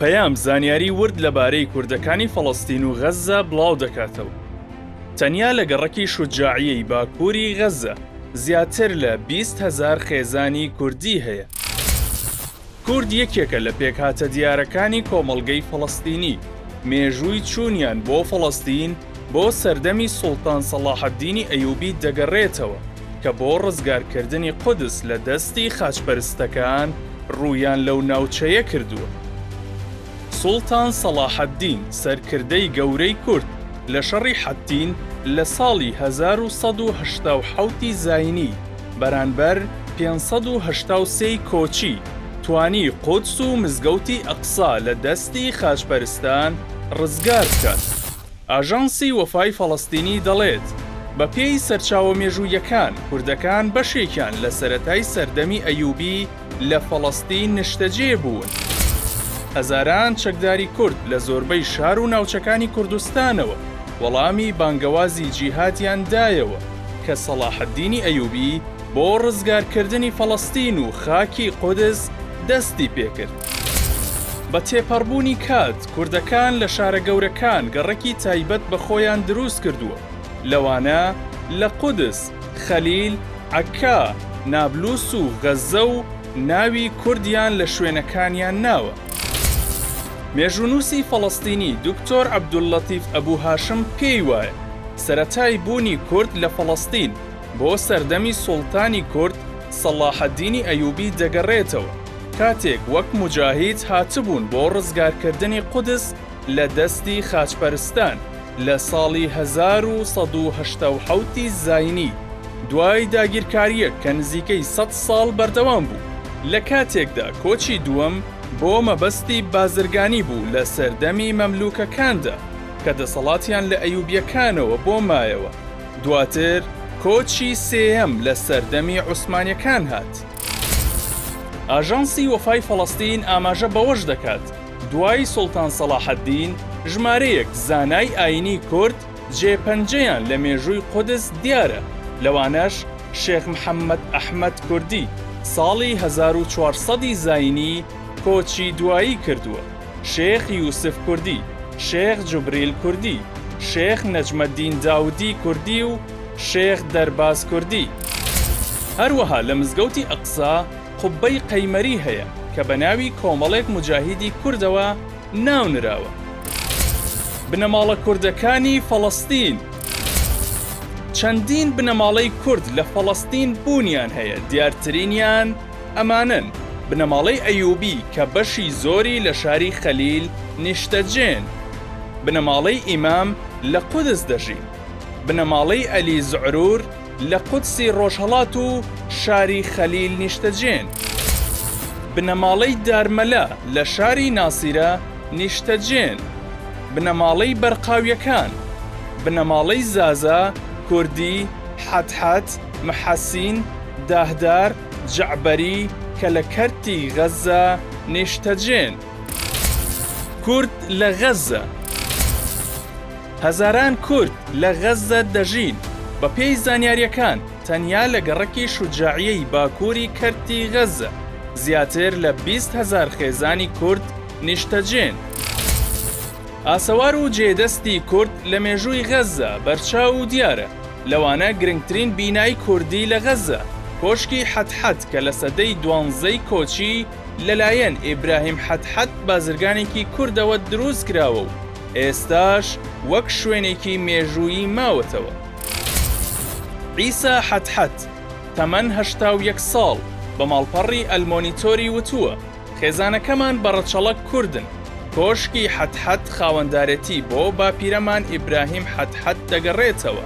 پەیام زانیاری ورد لەبارەی کوردەکانی فەڵەستین و غەززە بڵاودەکاتەوە. تەنیا لە گەڕەکی شوجاعیەی باکووری غەززە زیاتر لە 20 هەزار خێزانی کوردی هەیە. کورد یەکێکە لە پێکهاتە دیارەکانی کۆمەڵگەی فەڵەستینی، مێژووی چوونیان بۆ فەڵەستین بۆ سەردەمی سوڵتان سەڵاحەدینی ئەیوبی دەگەڕێتەوە کە بۆ ڕزگارکردنی قودس لە دەستی خاچپەرستەکان ڕوویان لەو ناوچەیە کردووە. سوڵتان سەڵاحەدین سەرکردەی گەورەی کورد لە شەڕی حەتین لە ساڵی 1187 ی زاینی بەرانبەر 583 ی کۆچی توانی قودس و مزگەوتی ئەقسا لە دەستی خاچپەرستان ڕزگار بکات. ئاژانسی وەفای فەڵەستینی دەڵێت، بەپێی سەرچاوە مێژوویەکان کوردەکان بەشێکیان لە سەرەتای سەردەمی ئەیوبی لە فەڵەستین نیشتەجێ بوون. هەزاران چەکداری کورد لە زۆربەی شار و ناوچەکانی کوردستانەوە وەڵامی بانگەوازی جیهادیان دایەوە کە سەڵاحەدینی ئەیوبی بۆ ڕزگارکردنی فەڵەستین و خاکی قودس دەستی پێکرد. بە تێپەڕبوونی کات کوردەکان لە شارە گەورەکان گەڕەکی تایبەت بە خۆیان دروست کردووە، لەوانە لە قودس، خەلیل، عەککا، نابلوس و غەززە و ناوی کوردیان لە شوێنەکانیان ناوە. مێژوونووسی فەڵەستینی دکتۆر عەبدوللەتیف ئەبو هاشم پێی وایە، سەرەتای بوونی کورد لە فەڵەستین بۆ سەردەمی سوڵتانی کورد سەڵاحەدینی ئەیوبی دەگەڕێتەوە، کاتێک وەک موجاهید هاتبوون بۆ ڕزگارکردنی قودس لە دەستی خاچپەرستان لە ساڵی 1187 ی زاینی دوای داگیرکارییەک کە نزیکەی سەد ساڵ بەردەوام بوو، لە کاتێکدا کۆچی دووەم بۆ مەبەستی بازرگانی بوو لە سەردەمی مەملوکەکاندا کە دەسەڵاتیان لە ئەیوبییەکانەوە بۆ مایەوە، دواتر کۆچی سێیەم لە سەردەمی عوسمانیەکان هات. ئاژانسی وەفای فەڵەستین ئاماژە بەوەش دەکات، دوای سوڵتان سەڵاحەدین ژمارەیەک زانای ئایینی کورد جێ پەنجەیان لە مێژووی قودس دیارە، لەوانەش شێخ محەممەد ئەحمەد کوردی ساڵی 1400 ی زایینی کۆچی دوایی کردووە، شێخ یوسف کوردی، شێخ جوبریل کوردی، شێخ نەجمەدین داودی کوردی و شێخ دەرباز کوردی. هەروەها لە مزگەوتی ئەقسا قوبەی قەیمەری هەیە کە بە ناوی کۆمەڵێک موجاهیدی کوردەوە ناونراوە. بنەماڵە کوردەکانی فەڵەستین. چەندین بنەماڵەی کورد لە فەڵەستین بوونیان هەیە، دیارترینیان ئەمانەن، بنەماڵەی ئەیوبی کە بەشی زۆری لە شاری خەلیل نیشتەجێن. بنەماڵەی ئیمام لە قودس دەژین. بنەماڵەی ئەلی زعرور لە قودسی ڕۆژهەڵات و شاری خەلیل نیشتەجێن. بنەماڵەی دارمەلە لە شاری ناسیرە نیشتەجێن. بنەماڵەی بەرقاویەکان. بنەماڵەی زازا، کوردی، حەتحەت، محەسین، داهدار، جەعبەری کە لە کەرتی غەززە نیشتەجێن. کورد لە غەززە. هەزاران کورد لە غەززە دەژین، بەپێی زانیارییەکان تەنیا لە گەڕەکی شوجاعیەی باکووری کەرتی غەززە زیاتر لە 20 هەزار خێزانی کورد نیشتەجێن. ئاسەوار و جێدەستی کورد لە مێژووی غەززە بەرچاو و دیارە، لەوانە گرنگترین بینای کوردی لە غەززە، کۆشکی حەتحەت کە لە سەدەی دوانزەی کۆچی لەلایەن ئیبراهیم حەتحەت بازرگانێکی کوردەوە دروستکراوە و ئێستاش وەک شوێنێکی مێژوویی ماوەتەوە. عیسا حەتحەت، تەمەن 81 ساڵ، بە ماڵپەڕی ئەلمۆنیتۆری وتووە، خێزانەکەمان بە ڕەچەڵەک کوردن، کۆشکی حەتحەت خاوەندارێتی بۆ باپیرەمان ئیبراهیم حەتحەت دەگەڕێتەوە.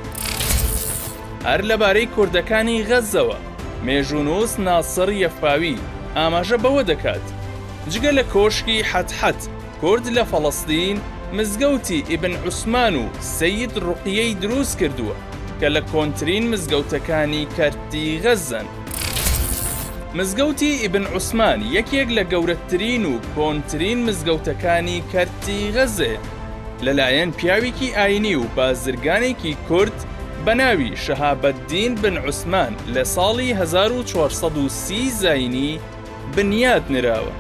هەر لەبارەی کوردەکانی غەززەوە، مێژوونووس ناسڕ یەفاوی ئاماژە بەوە دەکات، جگە لە کۆشکی حەتحەت، کورد لە فەڵەستین مزگەوتی ئیبن عوسمان و سەید ڕوقیەی دروست کردووە کە لە کۆنترین مزگەوتەکانی کەرتی غەززەن. مزگەوتی ئیبن عوسمان یەکێک لە گەورەترین و کۆنترین مزگەوتەکانی کەرتی غەززەیە، لەلایەن پیاوێکی ئاینی و بازرگانێکی کورد بە ناوی شەهابەدین بن عوسمان لە ساڵی 1430 زاینی بنیات نراوە.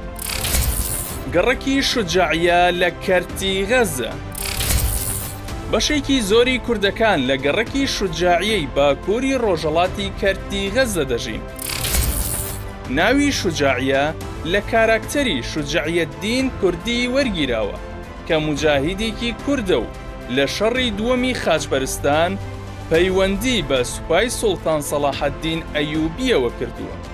گەڕەکی شوجاعیە لە کەرتی غەززە. بەشێکی زۆری کوردەکان لە گەڕەکی شوجاعیەی باکووری ڕۆژهەڵاتی کەرتی غەززە دەژین. ناوی شوجاعیە لە کاراکتەری شوجعیەدین کوردی وەرگیراوە کە موجاهیدێکی کوردە و لە شەڕی دووەمی خاچپەرستان پەیوەندی بە سوپای سوڵتان سەڵاحەدین ئەیوبیەوە کردووە.